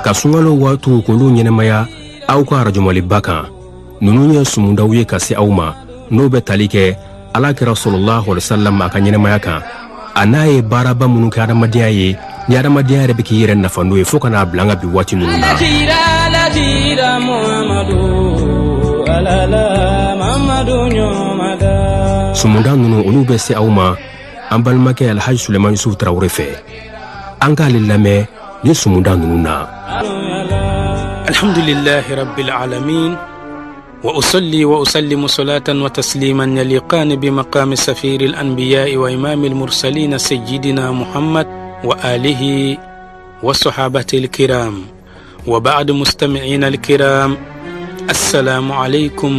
Ka sunkalo waatiw k'olu ɲɛnamaya aw ka arajomaliba kan. Ninnu ye sumudaw ye ka se aw ma, n'o bɛ tali kɛ Ala kira sɔlɔlahu alayhi wa sallam a ka ɲɛnamaya kan, a n'a ye baaraba minnu kɛ adamadenya ye, ni adamadenya yɛrɛ bɛ k'i yɛrɛ nafa n'o ye fo ka n'a bila an ka bi waati ninnu na. Sumuda ninnu, olu bɛ se aw ma an balimakɛ Alhaji Suleman Yusuf Tarawele fɛ. An k'ale lamɛn ni sumuda ninnu na. Alhamdulillahi rabbil alamin. وأصلي وأسلم صلاة وتسليما يليقان بمقام سفير الأنبياء وإمام المرسلين سيدنا محمد وآله وصحابته الكرام. وبعد، مستمعين الكرام، السلام عليكم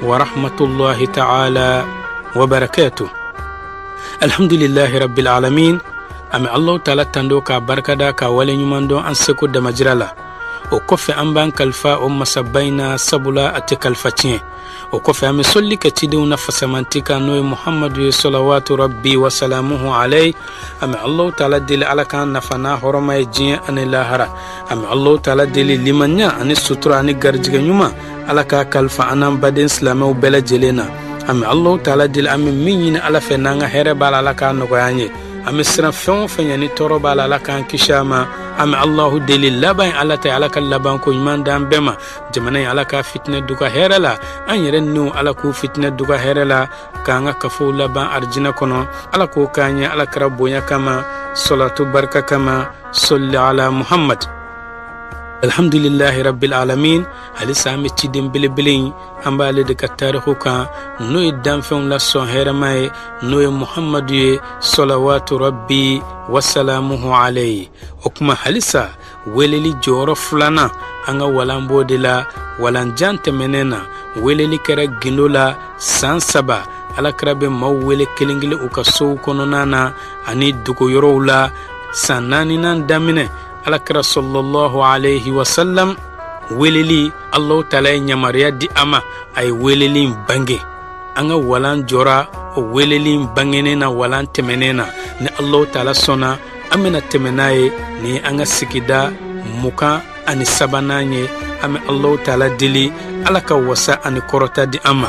ورحمة الله تعالى وبركاته. الحمد لله رب العالمين. An bɛ Allahu Taala tando k'a barikada k'a waleɲuman dɔn an seko damajira la. O kɔfɛ, an b'an kalifa o masaba in na, sabula a tɛ kalifa tiɲɛ. O kɔfɛ, an bɛ sɔli kɛ cidenw na fasamanti kan, n'o ye Muhamadu ye, salawatu rabbi wa salamuhu alayhi. An bɛ Allahu Taala deli, Ala k'an nafa n'a hɔrɔma ye diɲɛ ani lahara. An bɛ Allahu Taala deli, limaniya ani sutura ani garijɛgɛ ɲuman, Ala k'a kalifa an n'an baden silamɛw bɛɛ lajɛlen na. An bɛ Allahu Taala deli, an bɛ min ɲini Ala fɛ n'an ka hɛrɛ b'a la, Ala k'a nɔgɔya an ye. An bɛ siran fɛn o fɛn ɲɛ ni tɔɔrɔ b'a la, Ala k'an kisi a ma. An bɛ Allahu deli, laban ye Ala ta ye, Ala ka labanko ɲuman d'an bɛɛ ma. Jamana in, Ala k'a fitinɛ duga hɛrɛ la. An yɛrɛ niw, Ala k'u fitinɛ duga hɛrɛ la, k'an ka kafow laban arijinɛ kɔnɔ. Ala k'o k'an ye Ala kira bonya kama, sɔlatu barika kama, sɔli ala Muhammad. Alhamdulillahi rabbil alamin. Halisa an bɛ ciden belebele in, an b'ale de ka tariku kan, n'o ye danfɛnw la sɔn hɛrɛma ye, n'o ye Muhammadu ye, sɔlawatu rabbi wasalamuhu alayhi. O kuma, halisa weleli jɔyɔrɔ filanan, an ka walan b'o de la. Walanjan tɛmɛnen na, weleli kɛra gindo la san 3. Alakira bɛ maaw wele kelen kelen u ka sow kɔnɔna na ani dogoyɔrɔw la. San naaninan daminɛ, Alakira sɔlɔlɔhu alayhi wasalam weleli, Allahu Taala ye yamaruya di a ma, a ye weleli in bange. An ka walan jɔra o weleli in bangenen na walan tɛmɛnen na. Ni Allahu Taala sɔnna, an bɛna tɛmɛ n'a ye ni an ka sigida 23nan ye. An bɛ Allahu Taala deli, Ala ka wasa ani kɔrɔta di an ma.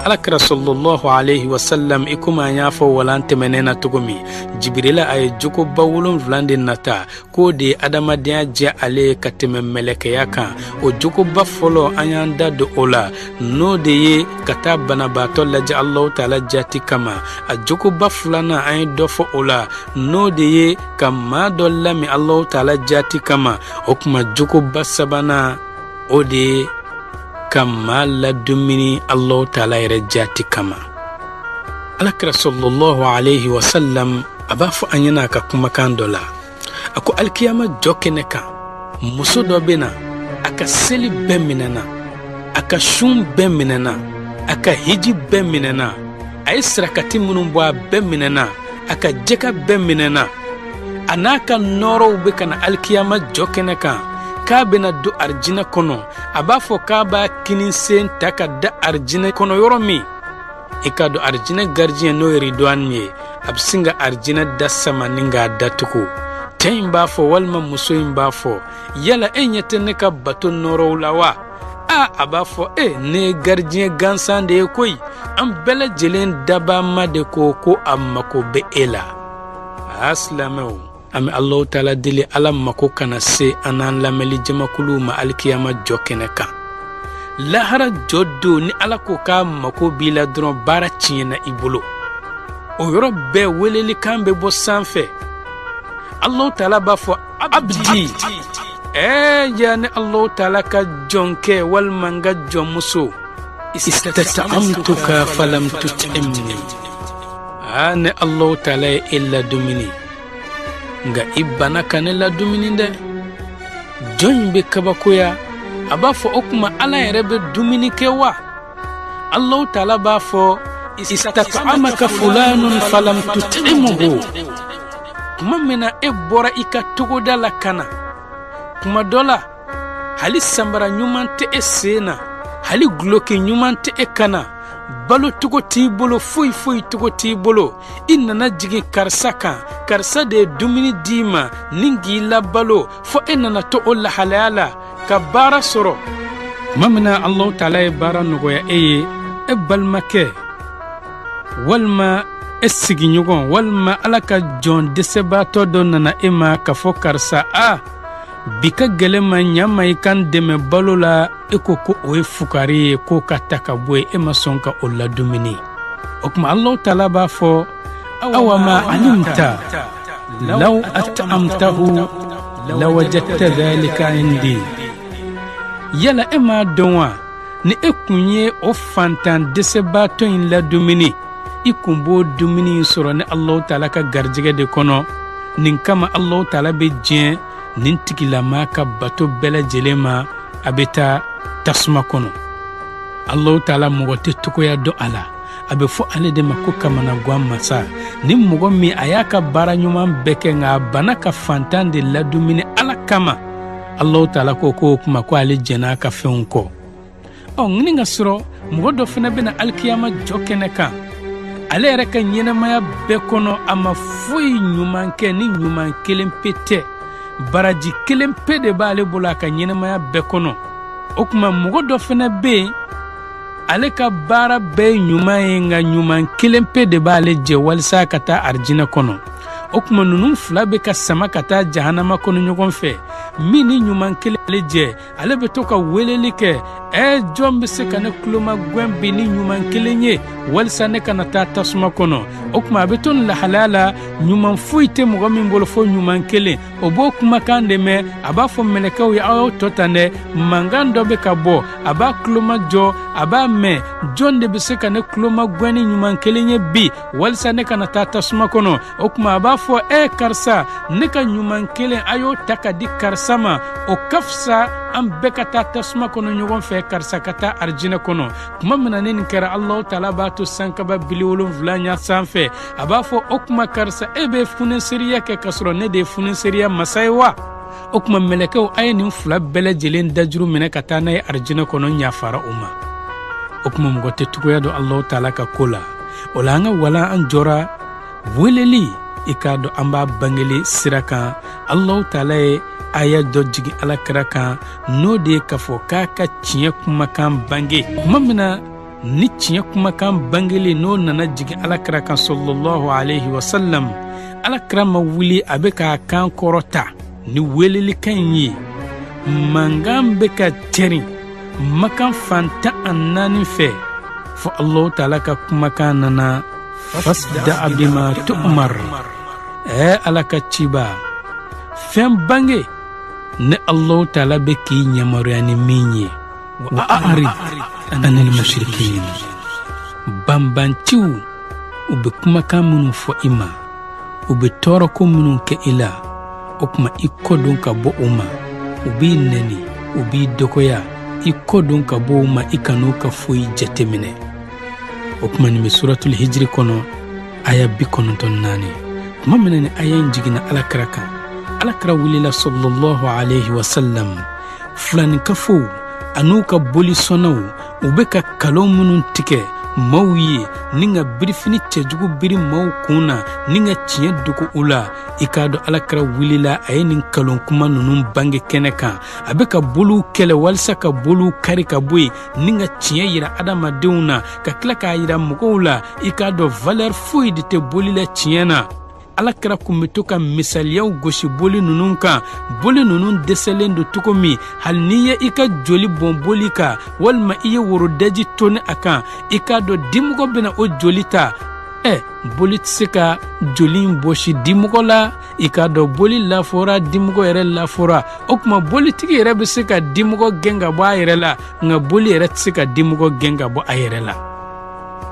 Alakira sɔlɔlɔhu alayhi wasalam, i komi an y'a fɔ walan tɛmɛnen na cogo min, Jibirila a ye jogoba 7 de nata k'o de ye adamadenya diya ale ye ka tɛmɛ mɛlɛkɛya kan. O jogoba fɔlɔ, an y'an da don o la, n'o de ye ka taa banabaatɔ lajɛ Allahu Taala jati kama. A jogoba filanan, an ye dɔ fɔ o la, n'o de ye ka maa dɔ lamin Allahu Taala jati kama. O kuma, jogoba sabanan, o de ye ka maa ladumuni Allahu Taala yɛrɛ jati kama. Alakira sɔlɔlɔhu alayhi wa sallam a b'a fɔ an ɲɛna a ka kumakan dɔ la, a ko alikiyama jɔ kɛnɛ kan, muso dɔ bɛ na, a ka seli bɛɛ minɛna, a ka sun bɛɛ minɛna, a ka hiji bɛɛ minɛna, a ye sarakati minnu bɔ a bɛɛ minɛna, a ka jɛka bɛɛ minɛna, a n'a ka nɔɔrɔw bɛ ka na alikiyama jɔ kɛnɛ kan k'a bɛna don arijinɛ kɔnɔ. A b'a fɔ k'a b'a kinisen ta ka da arijinɛ kɔnɔ yɔrɔ min, i k'a dɔn arijinɛ gardien, n'o ye Ridwan ye, a bɛ sin ka arijinɛ da sama ni k'a datugu. Cɛ in b'a fɔ walima muso in b'a fɔ: "Yala e ɲɛ tɛ ne ka bato nɔɔrɔw la wa?" A a b'a fɔ: "E, ne ye gardien gansan de ye koyi. An bɛɛ lajɛlen dabama de ko ko a mako bɛ e la." A silamɛw, an bɛ Alahu Taala deli, Ala mako kana se an n'an lamɛnli jamakuluw ma alikiyama jɔ kɛnɛ kan. Lahara jɔ don, ni Ala ko k'a mako b'i la dɔrɔn, baara tiɲɛna i bolo. O yɔrɔ bɛɛ, welelikan bɛ bɔ sanfɛ. Alahu Taala b'a fɔ: "Abdi, ya ne Alahu Taala ka jɔnkɛ walima n ka jɔnmuso, istat'amtuka falam tut'imni. Aa, ne Alahu Taala ye e ladumuni, nka i banna ka ne ladumuni dɛ." Jɔn in bɛ kabakoya, a b'a fɔ: "O tuma Ala yɛrɛ bɛ dumuni kɛ wa?" Alahu Taala b'a fɔ: "Istat'amaka fulanun falam tut'imuhu. Tuma min na e bɔra i ka togoda la ka na, tuma dɔ la hali sanbara ɲuman tɛ e sen na, hali guloki ɲuman tɛ e kan na, Balo cogo t'i bolo, foyi foyi cogo t'i bolo. I nana jigin karisa kan, karisa de ye dumuni d'i ma ni k'i labalo, fo e nana to o lahalaya la ka baara sɔrɔ. Tuma min na Alahu taala ye baara nɔgɔya e ye, e balimakɛ walima e sigiɲɔgɔn walima Ala ka jɔn dɛsɛbaatɔ dɔ nana e ma k'a fɔ karisa, a bi ka gɛlɛn ma, ɲa ma i ka n dɛmɛ balo la. E ko ko o ye fukari ye, k'o ka ta ka bɔ yen, e ma sɔn ka o ladumuni. O tuma Alahu taala b'a fɔ, awa ma alimta law at'amtahu lawajadta dhalika indi. Yala e m'a dɔn wa, ni e kun ye o fantan dɛsɛbaatɔ in ladumuni, i kun b'o dumuni in sɔrɔ ni Alahu taala ka garijɛgɛ de kɔnɔ. Nin kama Alahu taala bɛ diɲɛ nin tigilama ka bato bɛɛ lajɛlen ma, a bɛ taa tasuma kɔnɔ. Alahu taala mɔgɔ tɛ togoya dɔn a la, a bɛ fɔ ale de ma ko kamanagwan masa. Ni mɔgɔ min a y'a ka baara ɲuman bɛɛ kɛ, nka a banna ka fantan de ladumuni Ala kama, Alahu taala ko k'o kuma ko ale jɛn'a ka fɛnw kɔ. Ɔ, ni ka sɔrɔ mɔgɔ dɔ fana bɛna alikiyama jɔ kɛnɛ kan, ale yɛrɛ ka ɲɛnamaya bɛɛ kɔnɔ a ma foyi ɲuman kɛ, ni ɲuman kelen pe tɛ, baraji kelen pe de b'ale bolo a ka ɲɛnamaya bɛɛ kɔnɔ. O tuma mɔgɔ dɔ fana bɛ yen, ale ka baara bɛɛ ye ɲuman ye, nka ɲuman kelen pe de b'ale jɛ walisa ka taa arijinɛ kɔnɔ. O tuma ninnu fila bɛ ka sama ka taa jahanama kɔnɔ ɲɔgɔn fɛ. Min ni ɲuman kelen ale jɛ, ale bɛ to ka weleli kɛ, ɛ jɔn bɛ se ka ne tulomagɛn bi ni ɲuman kelen ye walisa ne kana taa tasuma kɔnɔ? O tuma a bɛ to nin lahalaya la, ɲuman foyi tɛ mɔgɔ min bolo fo ɲuman kelen. O b'o kumakan de mɛn, a b'a fɔ mɛlɛkɛw ye, aw y'aw tɔ tan dɛ, mankan dɔ bɛ ka bɔ. A b'a tulomajɔ, a b'a mɛn, jɔn de bɛ se ka ne tulomagɛn ni ɲuman kelen ye bi walisa ne kana taa tasuma kɔnɔ? O tuma a b'a fɔ, ɛ karisa, ne ka ɲuman kelen a y'o ta ka di karisa ma, o ka fisa an bɛɛ ka taa tasuma kɔnɔ ɲɔgɔn fɛ, karisa ka taa arijinɛ kɔnɔ. Tuma min na ni nin kɛra, Alahu taala b'a to sankaba 70 ɲɛ sanfɛ, a b'a fɔ, o tuma karisa, e bɛ funeseriya kɛ k'a sɔrɔ ne de ye funeseriya masa ye wa? O tuma mɛlɛkɛw, a ye nin fila bɛɛ lajɛlen dajuru minɛ ka taa n'a ye arijinɛ kɔnɔ, yafara o ma. O tuma mɔgɔ tɛ cogoya dɔn Alahu taala ka ko la. O la an ka walan an jɔra weleli, i k'a dɔn an b'a bangeli sira kan. Alahu taala ye aya dɔ jigin Ala kira kan, n'o de ye k'a fɔ k'a ka tiɲɛ kumakan bange. Tuma min na ni tiɲɛ kumakan bangeli n'o nana jigin Ala kira kan sallallahu alayhi wa sallam, Ala kira ma wuli a bɛ k'a kan kɔrɔta ni welelikan in ye, mankan bɛ ka cɛrin makan fan 14 fɛ, fo Alahu taala ka kumakan nana, fasda bima tu'mar. Ɛ Ala ka ciba, fɛn bange ne Alahu taala bɛ k'i yamaruya ni min ye, wa a'rid anil mushrikin. Banbanciw, u bɛ kumakan minnu fɔ i ma, u bɛ tɔɔrɔko minnu kɛ i la, o tuma i kɔ don ka bɔ u ma. U b'i nɛni, u b'i dɔgɔya, i kɔ don ka bɔ u ma, i kan'u ka foyi jateminɛ. O tuma nin bɛ suratul hijiri kɔnɔ, aya 94. Tuma min na ni aya in jiginna Ala kira kan, Ala kira wulila sallallahu alayhi wa sallam, filaninkafow an'u ka bolisɔnnaw, u bɛ ka kalon minnu tigɛ maaw ye ni ka birifini cɛjugu biri maaw kun na ni ka tiɲɛ dogo u la, i k'a dɔn Ala kira wulila, a ye nin kalon kuma ninnu bange kɛnɛ kan. A bɛ ka boliw kɛlɛ walisa ka boliw kari ka bɔ yen ni ka tiɲɛ yira adamadenw na, ka tila k'a yira mɔgɔw la, i k'a dɔn valeur foyi de tɛ boli la tiɲɛ na. Ala kira kun bɛ to ka misaliyaw gosi boli ninnu kan, boli ninnu dɛsɛlen don cogo min, hali n'i ye i ka joli bɔn boli kan walima i ye worodaji toni a kan, i k'a dɔn dimɔgɔ bɛna o joli ta. Boli tɛ se ka joli in bɔsi dimɔgɔ la. I k'a dɔn boli lafɔra, dimɔgɔ yɛrɛ lafɔra. O tuma bolitigi yɛrɛ bɛ se ka dimɔgɔ gɛn ka bɔ a yɛrɛ la, nka boli yɛrɛ tɛ se ka dimɔgɔ gɛn ka bɔ a yɛrɛ la.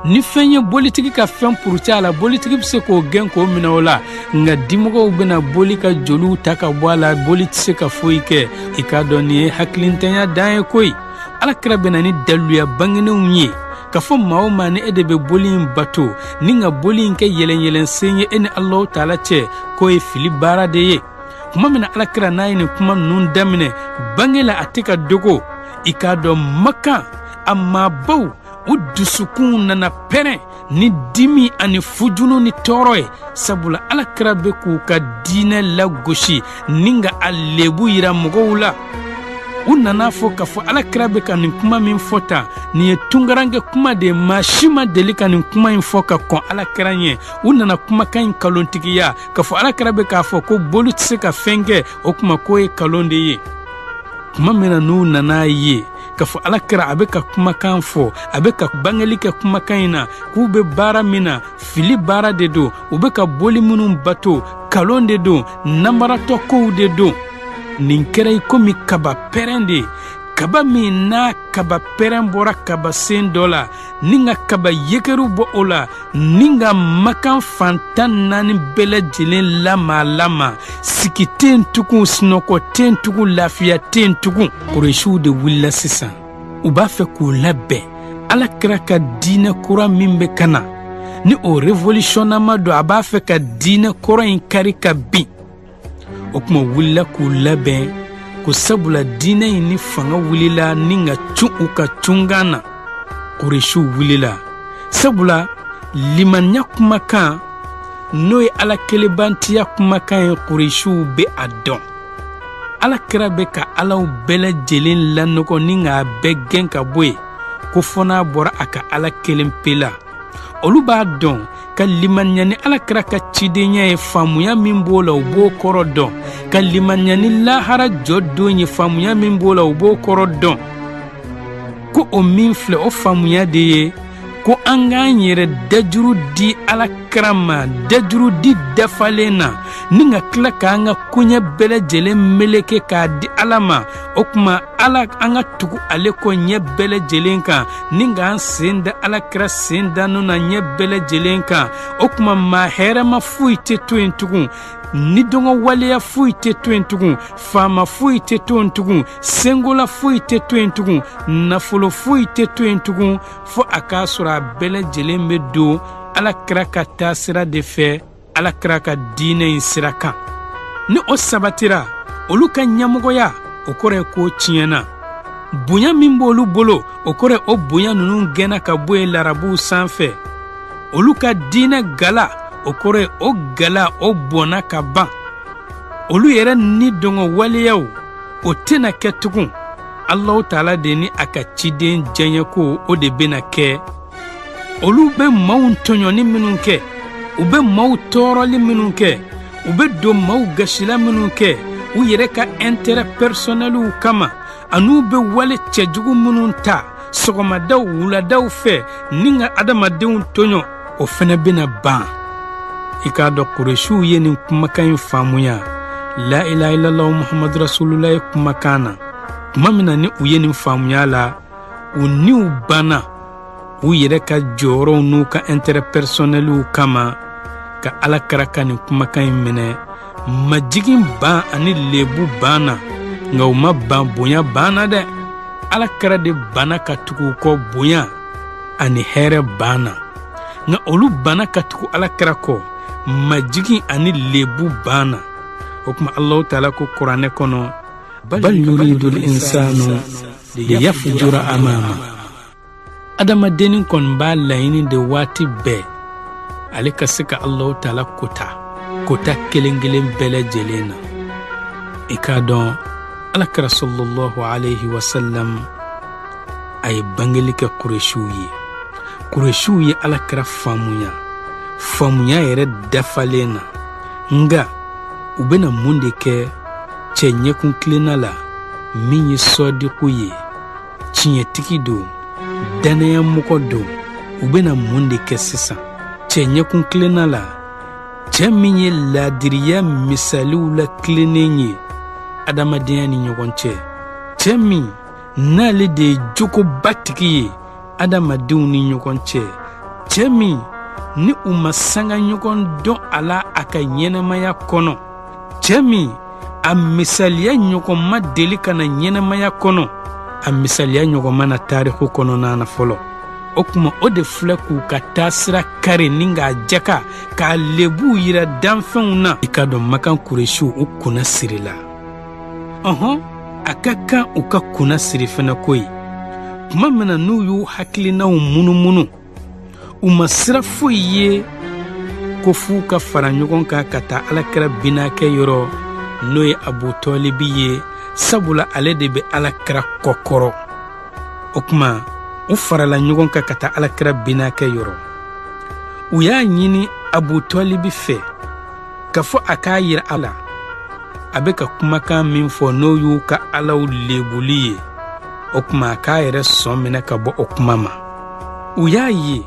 Ni fɛn ye bolitigi ka fɛn puruti a la, bolitigi bɛ se k'o gɛn k'o minɛ o la, nka dimɔgɔw bɛna boli ka joliw ta ka bɔ a la, boli tɛ se ka foyi kɛ. I k'a dɔn nin ye hakilintanya dan ye koyi. Ala kira bɛ na ni daluya bangenenw ye k'a fɔ maa o maa ni e de bɛ boli in bato ni ka boli in kɛ yɛlɛnyɛlɛnsen ye e ni Alahu taala cɛ, k'o ye fili baara de ye. Tuma min na Ala kira n'a ye nin kuma ninnu daminɛ bange la, a tɛ ka dogo. I k'a dɔn Makan a maabaw, U dusukunw nana pɛrɛn ni dimi ani fujunu ni tɔɔrɔ ye, sabula Ala kira bɛ k'u ka diinɛ lagosi ni ka a lebu yira mɔgɔw la. U nana fɔ k'a fɔ Ala kira bɛ ka nin kuma min fɔ tan, nin ye tunkaranke kuma de ye, maa si ma deli ka nin kuma in fɔ ka kɔn Ala kira ɲɛ. U nana kumakan in kalontigiya k'a fɔ Ala kira bɛ k'a fɔ ko boli tɛ se ka fɛn kɛ, o kuma k'o ye kalon de ye. Tuma min na n'u nana ye k'a fɔ Ala kira a bɛ ka kumakan fɔ, a bɛ ka bangeli kɛ kumakan in na, k'u bɛ baara min na fili baara de don, u bɛ ka boli minnu bato kalon de don, namaratɔ kow de don, nin kɛra i komi kaba pɛrɛn de ye, kaba min n'a kaba pɛrɛn bɔra kaba sen dɔ la ni ka kaba yekeru bɔ o la ni ka makan fan 14 bɛɛ lajɛlen lama lama, sigi tɛ yen tugun, sunɔgɔ tɛ yen tugun, lafiya tɛ yen tugun. Kuresiw de wulila sisan, u b'a fɛ k'u labɛn Ala kira ka diinɛ kura min bɛ ka na ni o révolution nama don, a b'a fɛ ka diinɛ kɔrɔ in kari ka bin. O tuma wulila k'u labɛn ko sabula diinɛ in ni fanga wulila ni ka cun u ka cunkan na. Kuresiw wulila sabula limaniya kumakan, n'o ye Ala kelebantiya kumakan ye, Kuresiw bɛ a dɔn. Ala kira bɛ ka alaw bɛɛ lajɛlen lanɔgɔ ni k'a bɛɛ gɛn ka bɔ yen, ko fɔ n'a bɔra a ka Ala kelen pe la. Olu b'a dɔn ka limaniya ni Ala kira ka cidenya ye, faamuya min b'o la, u b'o kɔrɔ dɔn. Ka limaniya ni lahara jɔ don ye, faamuya min b'o la, u b'o kɔrɔ dɔn. Ko o min filɛ, o faamuya de ye ko an k'an yɛrɛ dajuru di Ala kira ma, dajuru di dafalen na, ni ka tila k'an ka koɲɛ bɛɛ lajɛlen meleke k'a di Ala ma. O tuma Ala, an ka tugu ale kɔ ɲɛ bɛɛ lajɛlen kan, ni k'an sen da Ala kira sen da nɔ na ɲɛ bɛɛ lajɛlen kan. O tuma maa hɛrɛma foyi tɛ to yen tugun, ni dɔngɔ waleya foyi tɛ to yen tugun, faama foyi tɛ to yen tugun, sengola foyi tɛ to yen tugun, nafolo foyi tɛ to yen tugun, fo a k'a sɔrɔ a bɛɛ lajɛlen bɛ don Ala kira ka taasira de fɛ, Ala kira ka diinɛ in sira kan. Ni o sabatira, olu ka ɲɛmɔgɔya, o kɔrɔ ye k'o tiɲɛna. Bonya min b'olu bolo, o kɔrɔ ye o bonya ninnu gɛnna ka bɔ yen larabuw sanfɛ. Olu ka diinɛ gala, o kɔrɔ ye o gala o bɔnna ka ban. Olu yɛrɛ ni dɔngɔ waleyaw, o tɛna kɛ tugun. Alahu taala de ni a ka ciden diyaɲɛko, o de bɛna kɛ. Olu bɛ maaw tɔɲɔni minnu kɛ, u bɛ maaw tɔɔrɔli minnu kɛ, u bɛ don maaw gasila minnu kɛ u yɛrɛ ka intérêt personnelw kama, an'u bɛ wale cɛjugu minnu ta sɔgɔmadaw wuladaw fɛ ni ka adamadenw tɔɲɔ, o fɛnɛ bɛna ban. I k'a dɔn Kuresiw ye nin kumakan in faamuya, la ilaha illallah Muhammadu rasulullah kumakan na. Tuma min na ni u ye nin faamuya la, u niw banna u yɛrɛ ka jɔyɔrɔw n'u ka intérêt personnelw kama ka Ala kira ka nin kumakan in minɛ. Majigin ban ani lebu ban na, nka u ma ban bonya ban na dɛ. Ala kira de banna ka tugu u kɔ bonya ani hɛrɛ ban na, nka olu banna ka tugu Ala kira kɔ majigin ani lebu ban na. O tuma Alahu taala ko kuranɛ kɔnɔ, bal yuridul insanu liyafjura amama. Adamadennin kɔni b'a laɲini de waati bɛɛ ale ka se ka Alahu taala kota kota kelen kelen bɛɛ lajɛlen na. I k'a dɔn Ala kira sallallahu alayhi wa sallam a ye bangeli kɛ Kuresiw ye. Kuresiw ye Ala kira faamuya, faamuya yɛrɛ dafalen na. Nka u bɛna mun de kɛ cɛ ɲɛkun tilenna la min ye sɔdiku ye, tiɲɛtigi don, dannayamɔgɔ don? U bɛna mun de kɛ sisan cɛ ɲɛkun tilenna la, cɛ min ye laadiriya misaliw la tilennen ye adamadenya ni ɲɔgɔn cɛ, cɛ min n'ale de ye jogoba tigi ye adamadenw ni ɲɔgɔn cɛ, cɛ min ni u ma sanga ɲɔgɔn dɔn a la a ka ɲɛnamaya kɔnɔ, cɛ min a misaliya ɲɔgɔn ma deli ka na ɲɛnamaya kɔnɔ, a misaliya ɲɔgɔn ma na tariku kɔnɔna na fɔlɔ. O tuma o de filɛ k'u ka taasira kari ni k'a jaka k'a lebuw yira danfɛnw na. I k'a dɔn Makan Kuresiw u kunna sirila. Ɔhɔn, a ka kan u ka kunna siri fɛnɛ koyi. Tuma min na n'u y'u hakilinaw munumunu, u ma sira foyi ye ko f'u ka fara ɲɔgɔn kan ka taa Alakira binakɛ yɔrɔ, n'o ye Abutɔlibi ye, sabula ale de bɛ Alakira kɔkɔrɔ. O tuma u farala ɲɔgɔn kan ka taa Alakira binakɛ yɔrɔ. U y'a ɲini Abutɔlibi fɛ k'a fɔ a k'a yira a la a bɛ ka kumakan min fɔ, n'o y'u ka alaw lebuli ye. O tuma a k'a yɛrɛ sɔn minɛ ka bɔ o kuma ma. U y'a ye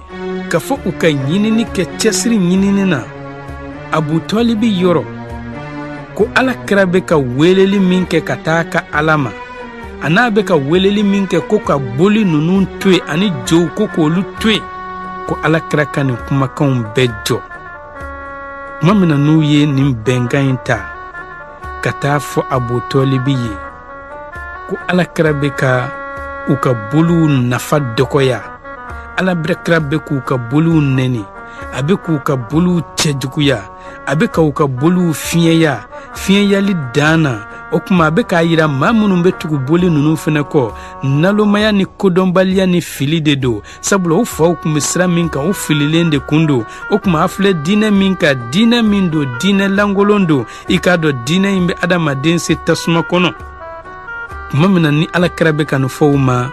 k'a fɔ u ka ɲinini kɛ cɛsiri ɲinini na Abutɔlibi yɔrɔ, ko Alakira bɛ ka weleli min kɛ ka taa ka Ala ma, a n'a bɛ ka weleli min kɛ ko ka boli ninnu to yen ani jow, ko k'olu to yen, ko Alakira ka nin kumakanw bɛɛ jɔ. Tuma min na n'u ye nin bɛnkan in ta ka taa fɔ Abutɔlibi ye ko Alakira bɛ ka u ka boliw nafa dɔgɔya, Alakira bɛ k'u ka boliw nɛni, a bɛ k'u ka boliw cɛjuguya, a bɛ ka u ka boliw fiɲɛya fiɲɛyali dan na, o tuma a bɛ k'a yira maa minnu bɛ tugu boli ninnu fana kɔ, nalomaya ni kodɔnbaliya ni fili de don, sabula u faw tun bɛ sira min kan, u fililen de kun don. O tuma a filɛ diinɛ min kan, diinɛ min don, diinɛ lankolon don. I k'a dɔn diinɛ in bɛ adamaden se tasuma kɔnɔ. Tuma min na ni Alakira bɛ ka nin fɔ u ma,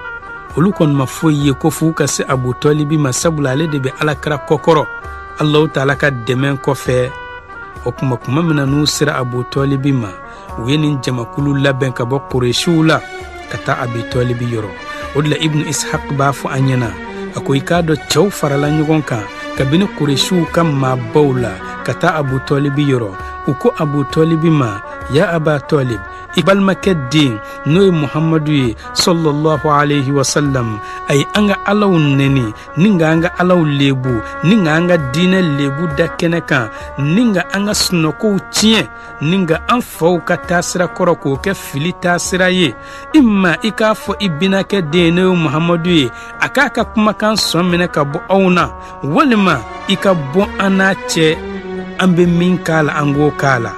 olu kɔni ma foyi ye ko f'u ka se Abutɔlibi ma, sabula ale de bɛ Alakira kɔkɔrɔ Alahu Taala ka dɛmɛ kɔfɛ. O tuma, tuma min na n'u sera Abutɔlibi ma, u ye nin jamakulu labɛn ka bɔ Kuresiw la ka taa Abitɔlibi yɔrɔ. O de la Ibnu Ishaq b'a fɔ an ɲɛna, a ko i k'a dɔn cɛw farala ɲɔgɔn kan kabini Kuresiw ka maabaw la ka taa Abutɔlibi yɔrɔ. U ko Abutɔlibi ma: ya Aba Tɔlib, i balimakɛ den, n'o ye Muhamadu ye sallallahu alaihi wasallam, a ye an ka alaw nɛni, ni ka an ka alaw lebu, ni ka an ka diinɛ lebu da kɛnɛ kan, ni ka an ka sunɔgɔw tiɲɛ, ni ka an faw ka taasira kɔrɔ k'o kɛ fili taasira ye. Imma i k'a fɔ i binakɛ den, n'o ye Muhamadu ye, a k'a ka kumakan sɔn minɛ ka bɔ anw na, walima i ka bɔ an n'a cɛ, an bɛ min k'a la, an k'o k'a la,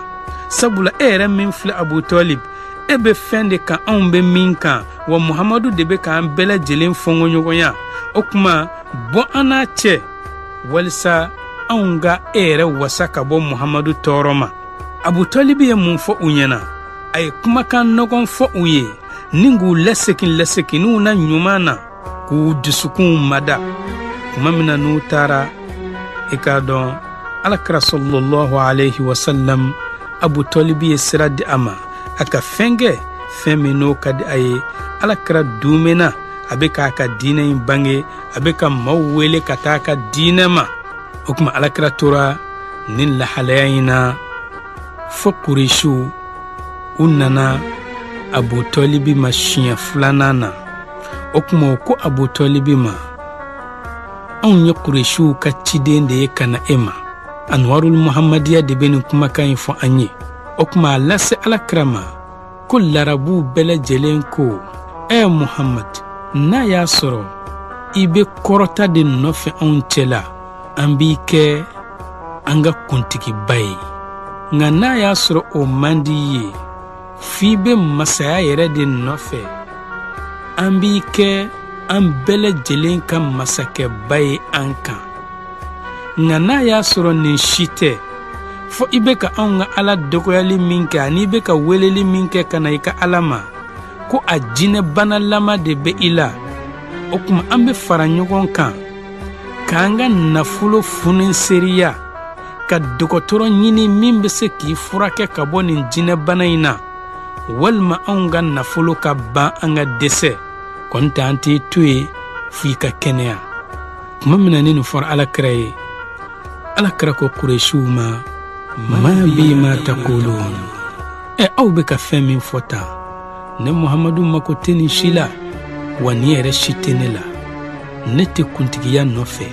sabula e yɛrɛ min filɛ Abutɔlib, e bɛ fɛn de kan, anw bɛ min kan, wa Muhamadu de bɛ k'an bɛɛ lajɛlen fɔnkɔɲɔgɔnya. O tuma bɔ an n'a cɛ walisa anw ka e yɛrɛ wasa ka bɔ Muhamadu tɔɔrɔ ma. Abutɔlibi ye mun fɔ u ɲɛna? A ye kumakan nɔgɔn fɔ u ye ni k'u lasegin laseginniw na ɲuman na, k'u dusukunw mada. Tuma min na n'u taara, i k'a dɔn Alakira sallallahu alaihi wasallam, Abutɔlibi ye sira di a ma a ka fɛn kɛ, fɛn min n'o ka di a ye. Alakira dumena, a bɛ k'a ka diinɛ in bange, a bɛ ka maaw wele ka taa a ka diinɛ ma. O tuma Alakira tora nin lahalaya in na fo Kuresiw u nana Abutɔlibi ma siɲɛ filanan na. O tuma u ko Abutɔlibi ma: anw ye Kuresiw ka ciden de ye ka na e ma. Anwarul Muhammadiya de bɛ nin kumakan in fɔ an ye. O tuma a lase Alakira ma ko larabuw bɛɛ lajɛlen ko: ɛ Muhammad, n'a y'a sɔrɔ i bɛ kɔrɔta de nɔfɛ anw cɛla, an b'i kɛ an ka kuntigiba ye, nka n'a y'a sɔrɔ o man di i ye, f'i bɛ masaya yɛrɛ de nɔfɛ, an b'i kɛ an bɛɛ lajɛlen ka masakɛba ye an kan. Nka n'a y'a sɔrɔ nin si tɛ, fo i bɛ ka anw ka Ala dɔgɔyali min kɛ, ani i bɛ ka weleli min kɛ ka na i ka Ala ma, ko a jinɛbanalama de bɛ i la, o tuma an bɛ fara ɲɔgɔn kan k'an ka nafolo funiseriya ka dɔgɔtɔrɔ ɲini min bɛ se k'i furakɛ ka bɔ nin jinɛbana in na, walima anw ka nafolo ka ban, an ka dɛsɛ kɔni tɛ, an t'i to yen f'i ka kɛnɛya. Tuma min na ni nin fɔra Alakira ye, Alakira ko Kuresiw ma: ma bi ma takulun, ɛ aw bɛ ka fɛn min fɔ tan, ne Muhamadu mako tɛ nin si la, wa nin yɛrɛ si tɛ ne la. Ne tɛ kuntigiya nɔfɛ,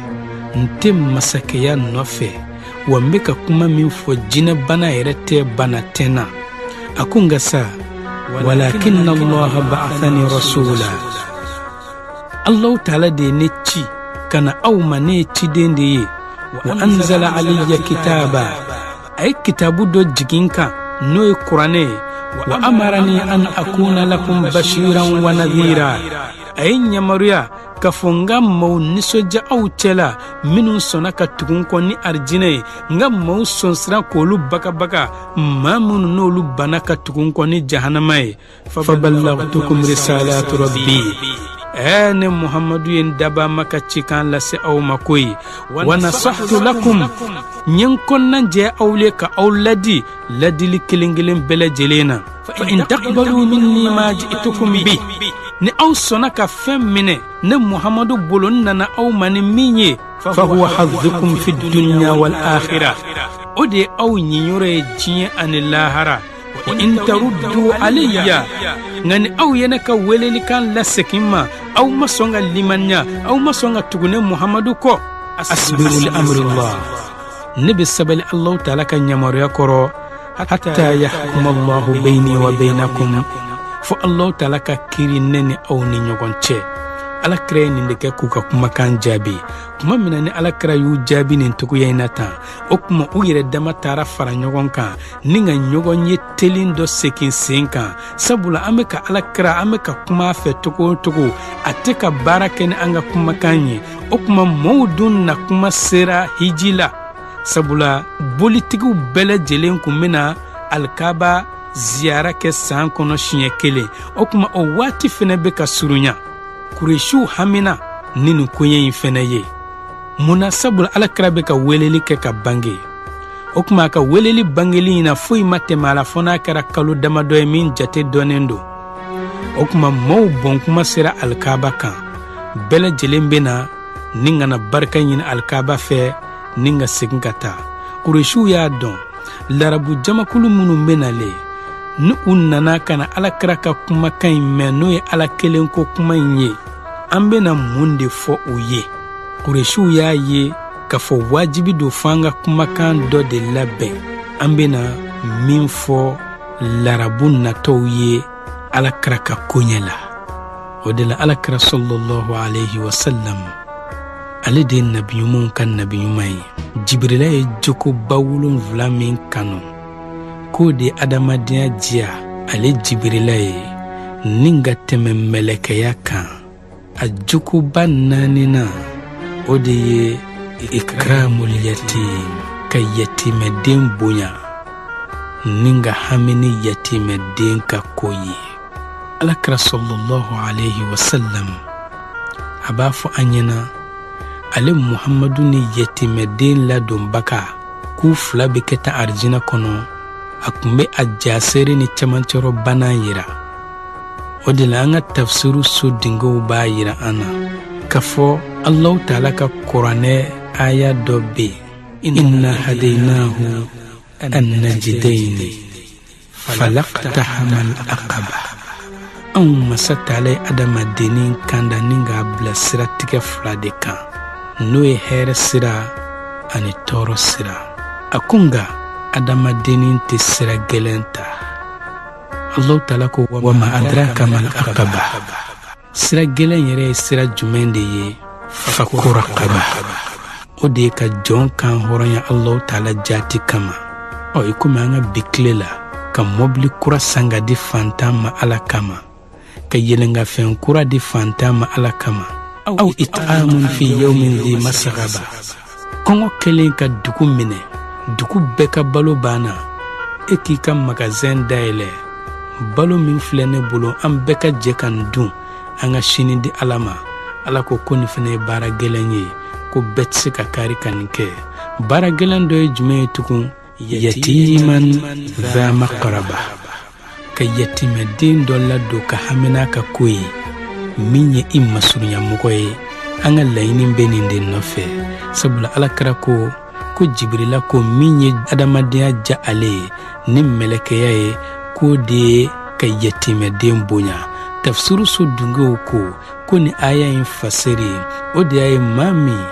n tɛ masakɛya nɔfɛ, wa n bɛ ka kuma min fɔ, jinɛbana yɛrɛ tɛ, bana tɛ n na. A ko nka sa, walakinna Allaha ba'athani rasula, Allahu Taala de ye ne ci ka na aw ma, ne ye ciden de ye. Wa anzala alayya kitaba, a ye kitabu dɔ jigin kan, n'o ye Kuranɛ ye. Wa amarani an akuna lakum bashiran wa nadhira. A ye n yamaruya k'a fɔ n ka maaw nisɔndiya aw cɛla minnu sɔnna ka tugu n kɔ ni arijinɛ ye, n ka maaw sɔnsira k'olu bagabaga, maa minnu n'olu banna ka tugu n kɔ ni jahanama ye. Fabalagtukum risalatu rabbi. Ne Muhamadu ye n dabaa ma ka cikan lase aw ma koyi. Wa nasahtu lakum, n ye n kɔnɔnajɛ aw ye ka aw ladi ladili kelen kelen bɛɛ lajɛlen na. Fa in taqbalu minni ma ji'tukum bi, ni aw sɔnna ka fɛn minɛ ne Muhamadu bolo n nana aw ma ni min ye, fa huwa hadhukum fi dunya wal akhirah, o de ye aw ɲinyɔrɔ ye diɲɛ ani lahara. Wa in taruddu alayya, nka ni aw ye ne ka welelikan lasegin ma, aw ma sɔn ka limaniya, aw ma sɔn ka tugu ne Muhamadu kɔ, asbiru li amrillah, ne bɛ sabali Alahu taala ka yamaruya kɔrɔ, hatta yahkuma Allahu bayni wa baynakum, fo Alahu taala ka kiri ne ni aw ni ɲɔgɔn cɛ. Ala kira ye nin de kɛ k'u ka kumakan jaabi. Tuma min na ni Ala kira y'u jaabi nin cogoya in na tan, o tuma u yɛrɛ dama taara fara ɲɔgɔn kan ni ka ɲɔgɔn ye telin dɔ segin sen kan, sabula an bɛ ka Ala kira, an bɛ ka kuma a fɛ cogo o cogo, a tɛ ka baara kɛ ni an ka kumakan ye. O tuma mɔɔw dun na kuma sera hiji la, sabula bolitigiw bɛɛ lajɛlen kun bɛna alikaba ziyara kɛ san kɔnɔ siɲɛ kelen. O tuma o waati fɛnɛ bɛ ka surunya. Kuresiw hamina ni nin koɲɛ in fɛnɛ ye. Mun na? Sabula Ala kira bɛ ka weleli kɛ ka bange. O tuma a ka weleli bangeli in na, foyi ma tɛmɛ a la fo n'a kɛra kalo damadɔ ye min jate dɔnnen don. O tuma maaw bɔn kuma sera alikaba kan, bɛɛ lajɛlen bɛ na ni ka na barika ɲini alikaba fɛ ni ka segin ka taa. Kuresiw y'a dɔn larabu jamakulu minnu bɛ nalen, ni u nana ka na Ala kira ka kumakan in mɛn, n'o ye Ala kelen ko kuma in ye, an bɛna mun de fɔ u ye? Kuresiw y'a ye k'a fɔ wajibi don fo an ka kumakan dɔ de labɛn, an bɛna min fɔ larabu natɔw ye Ala kira ka koɲɛ la. O de la Ala kira sallallahu alayhi wa sallam, ale de ye nabi ɲumanw ka nabi ɲuman ye. Jibirila ye jogoba 7 min kanu k'o de ye adamadenya diya ale Jibirila ye ni ka tɛmɛ mɛlɛkɛya kan. A jogoba naaninan, o de ye ikramul yatim, ka yatimɛden bonya ni ka hami ni yatimɛden ka ko ye. Ala kira sallallahu alayhi wa sallam a b'a fɔ an ɲɛna, ale Muhamadu ni yatimɛden ladonbaga k'u fila bɛ kɛ tan arijinɛ kɔnɔ. A tun bɛ a jasere ni cɛmancɛrɔ bana yira. O de la an ka tafsiru so dingew b'a yira an na k'a fɔ Alahu taala ka kuranɛ aya dɔ bɛ yen, inna hadaynahu an-najidayni falaqtahama al-aqaba. Anw masa taala ye adamadennin kanda ni k'a bila siratigɛ fila de kan, n'o ye hɛrɛ sira ani tɔɔrɔ sira. A ko nka adamadennin tɛ sira gɛlɛn ta. Alahu taala ko wa ma adraka mal aqaba. Sira gɛlɛn yɛrɛ ye sira jumɛn de ye? Fakku raqaba. O de ye ka jɔn kan hɔrɔnya Alahu taala jaati kama. I komi an ka bi tile la, ka mɔbili kura san ka di fantan ma Ala kama, ka yɛlɛnkafɛn kura di fantan ma Ala kama. Aw it'amun fi yawmin dhi masghaba. Kɔngɔ kɛlen ka dugu minɛ, dugu bɛɛ ka balo banna, e k'i ka magazɛn dayɛlɛ, balo min filɛ ne bolo, an bɛɛ ka jɛ ka nin dun, an ka sini di Ala ma. Ala ko ko nin fana ye baara gɛlɛn ye, ko bɛɛ tɛ se ka kari ka nin kɛ. Baara gɛlɛn dɔ ye jumɛn ye tugun? Yatiman dha maqraba, ka yatimɛden dɔ ladon ka hami n'a ka ko ye min ye i masurunyamɔgɔ ye. An ka laɲini bɛ nin de nɔfɛ, sabula Ala kira ko ko Jibirila ko min ye adamadenya ja ale ye ni mɛlɛkɛya ye, k'o de ye ka yatimɛden bonya. Tafsiru so dungew ko ko ni aya in fasiri, o de y'a ye maa min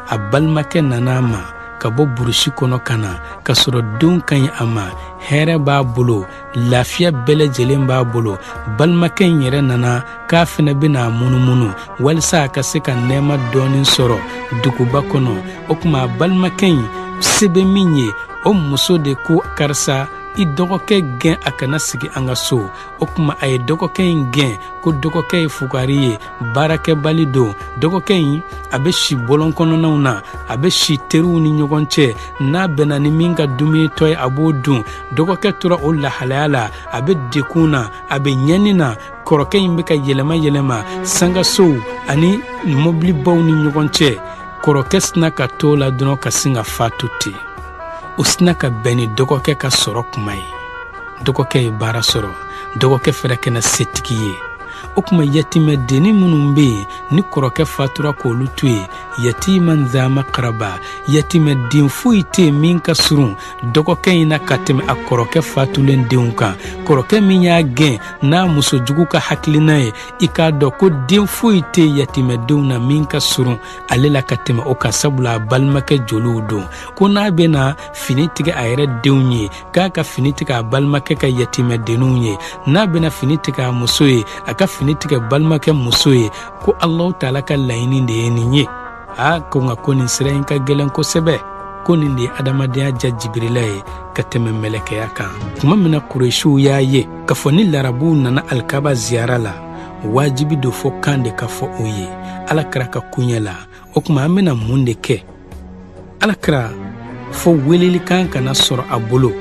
a balimakɛ nana a ma ka bɔ burusi kɔnɔ ka na, ka sɔrɔ don ka ɲi a ma, hɛrɛ b'a bolo, lafiya bɛɛ lajɛlen b'a bolo, balimakɛ in yɛrɛ nana k'a fɛnɛ bɛna a munumunu walisa a ka se ka nɛɛma dɔɔnin sɔrɔ duguba kɔnɔ. O tuma a balimakɛ in se bɛ min ye, o muso de ko karisa, I dɔgɔkɛ gɛn a kana sigi an ka so. O tuma a ye dɔgɔkɛ in gɛn ko dɔgɔkɛ ye fugari ye, baarakɛbali don. Dɔgɔkɛ in, a bɛ si bɔlɔn kɔnɔnaw na, a bɛ si teriw ni ɲɔgɔn cɛ, n'a bɛnna ni min ka dumuni tɔ ye, a b'o dun. Dɔgɔkɛ tora o lahalaya la, a bɛ dekun na, a bɛ ɲɛni na. Kɔrɔkɛ in bɛ ka yɛlɛma yɛlɛma sangasow ani mɔbilibaw ni ɲɔgɔn cɛ. Kɔrɔkɛ sina ka t'o la dɔrɔn ka sin ka fatu ten. O sina ka bɛn ni dɔgɔkɛ ka sɔrɔ kuma ye. Dɔgɔkɛ ye baara sɔrɔ, dɔgɔkɛ fɛrɛ kɛna setigi ye. O tuma yatimɛdennin minnu bɛ yen ni kɔrɔkɛ fatura k'olu to yen, yatiman za makaraba, yatimɛden foyi tɛ yen min ka surun dɔgɔkɛ in na ka tɛmɛ a kɔrɔkɛ fatulen denw kan. Kɔrɔkɛ min y'a gɛn n'a musojugu ka hakilina ye, i k'a dɔn ko den foyi tɛ yatimɛdenw na min ka surun ale la ka tɛmɛ o kan, sabula a balimakɛ joliw don. Ko n'a bɛna fini tigɛ a yɛrɛ denw ye, k'a ka fini tigɛ a balimakɛ ka yatimɛdenninw ye, n'a bɛna fini tigɛ a muso ye, a ka fini tigɛ balimakɛ muso ye, ko Alahu taala ka laɲini de ye nin ye. Aa, ko nka ko nin sira in ka gɛlɛn kosɛbɛ, ko nin de ye adamadenya ja Jibirila ye ka tɛmɛ mɛlɛkɛya kan. Tuma min na Kuresiw y'a ye k'a fɔ ni larabuw nana Alikaba ziyara la, wajibi don fɔ kan de ka fɔ o ye Ala kira ka koɲɛ la. O tuma an bɛna mun de kɛ? Ala kira fɔ welelikan kana sɔrɔ a bolo,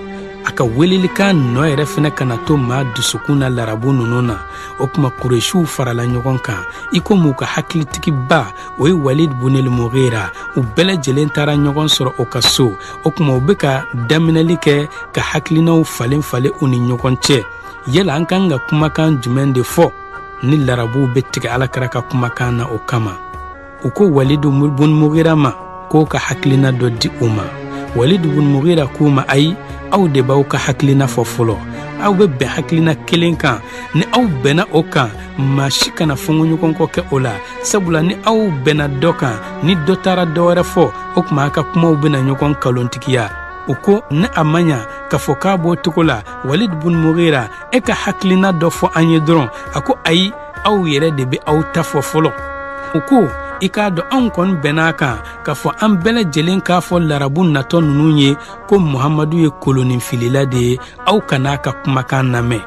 a ka welelikan nɔ yɛrɛ fɛnɛ kana to maa dusukun na larabu ninnu na. O tuma Kuresiw farala ɲɔgɔn kan i komi u ka hakilitigiba, o ye Walid bunil Mughira. U bɛɛ lajɛlen taara ɲɔgɔn sɔrɔ o ka so. O tuma u bɛ ka daminɛli kɛ ka hakilinaw falen falen u ni ɲɔgɔn cɛ. Yala an kan ka kumakan jumɛn de fɔ ni larabuw bɛ tigɛ Ala kira ka kumakan na? O kama u ko Walidu bun Mughira ma k'o ka hakilina dɔ di u ma. Walidu bun Mughira k'u ma, ayi, aw de b'aw ka hakilina fɔ fɔlɔ, aw bɛ bɛn hakilina kelen kan. Ni aw bɛnna o kan, maa si kana fɔnkɔɲɔgɔn kɔ kɛ o la, sabula ni aw bɛnna dɔ kan, ni dɔ taara dɔ wɛrɛ fɔ, o tuma a ka kumaw bɛna ɲɔgɔn kalontigiya. U ko ni a ma ɲa k'a fɔ k'a b'o cogo la, Walid bun Mughira, e ka hakilina dɔ fɔ an ye dɔrɔn. A ko ayi, aw yɛrɛ de bɛ aw ta fɔ fɔlɔ. U ko i k'a dɔn anw kɔni bɛnn'a kan k'a fɔ an bɛɛ lajɛlen k'a fɔ larabu natɔ ninnu ye ko Muhamadu ye koloninfilila de ye, aw kan'a ka kumakan lamɛn.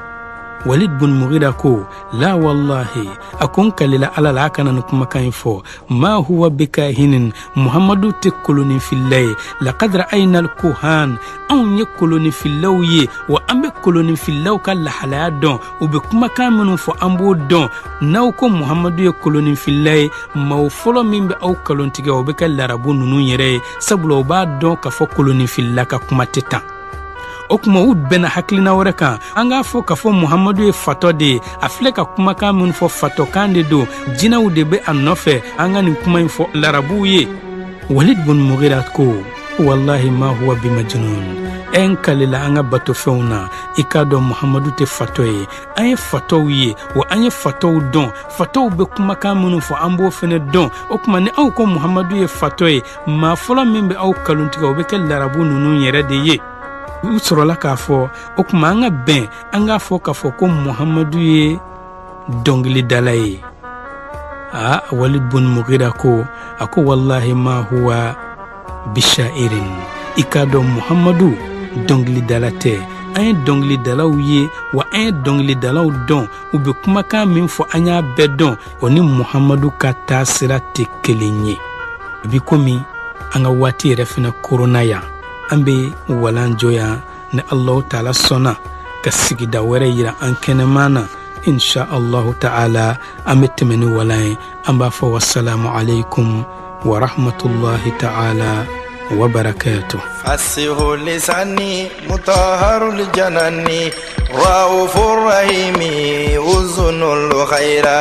Walid bun Mughira ko la wallahi, a ko n kalila Ala la, a kana nin kumakan in fɔ. Ma huwa bikahinin, Muhamadu tɛ koloninfilila ye. Laqad ra'ayna al-kuhan, anw ye koloninfililaw ye, wa an bɛ koloninfililaw ka lahalaya dɔn, u bɛ kumakan minnu fɔ an b'o dɔn. N'aw ko Muhamadu ye koloninfilila ye, maaw fɔlɔ min bɛ aw kalontigɛ, o bɛ kɛ larabu ninnu yɛrɛ ye, sabula u b'a dɔn k'a fɔ koloninfilila ka kuma tɛ tan. O tuma u bɛnna hakilina wɛrɛ kan, an k'a fɔ k'a fɔ Muhamadu ye fatɔ de ye, a filɛ ka kumakan min fɔ fatɔkan de don, jinɛw de bɛ a nɔfɛ, an ka nin kuma in fɔ larabuw ye. Walid bun Mughira ko wallahi ma huwa bimajnun, ɛ n kalila an ka batofɛnw na, i k'a dɔn Muhamadu tɛ fatɔ ye. An ye fatɔw ye, wa an ye fatɔw dɔn, fatɔw bɛ kumakan minnu fɔ an b'o fɛnɛ dɔn. O tuma ni aw ko Muhamadu ye fatɔ ye, maa fɔlɔ min bɛ aw kalontigɛ, o bɛ kɛ larabu ninnu yɛrɛ de ye. U sɔrɔla k'a fɔ o tuma an ka bɛn an k'a fɔ k'a fɔ ko Muhamadu ye dɔnkilidala ye. Aa, Walid bun Mughira ko, a ko wallahi ma huwa bishairin, i k'a dɔn Muhamadu dɔnkilidala tɛ. An ye dɔnkilidalaw ye, wa an ye dɔnkilidalaw dɔn, u bɛ kumakan min fɔ an y'a bɛɛ dɔn, o ni Muhamadu ka taasira tɛ kelen ye. A bi komi an ka waati yɛrɛ fana koronna yan, an bɛ walan jɔ yan ni Alahu taala sɔnna ka sigida wɛrɛ yira an kɛnɛman na, insha Allahu taala an bɛ tɛmɛ ni walan ye. An b'a fɔ wasalamu alaikum wa rahmatullahi ta'ala wa barakatuh. Fasihu lisani mutahharul janani raufur rahimi uzunul khaira.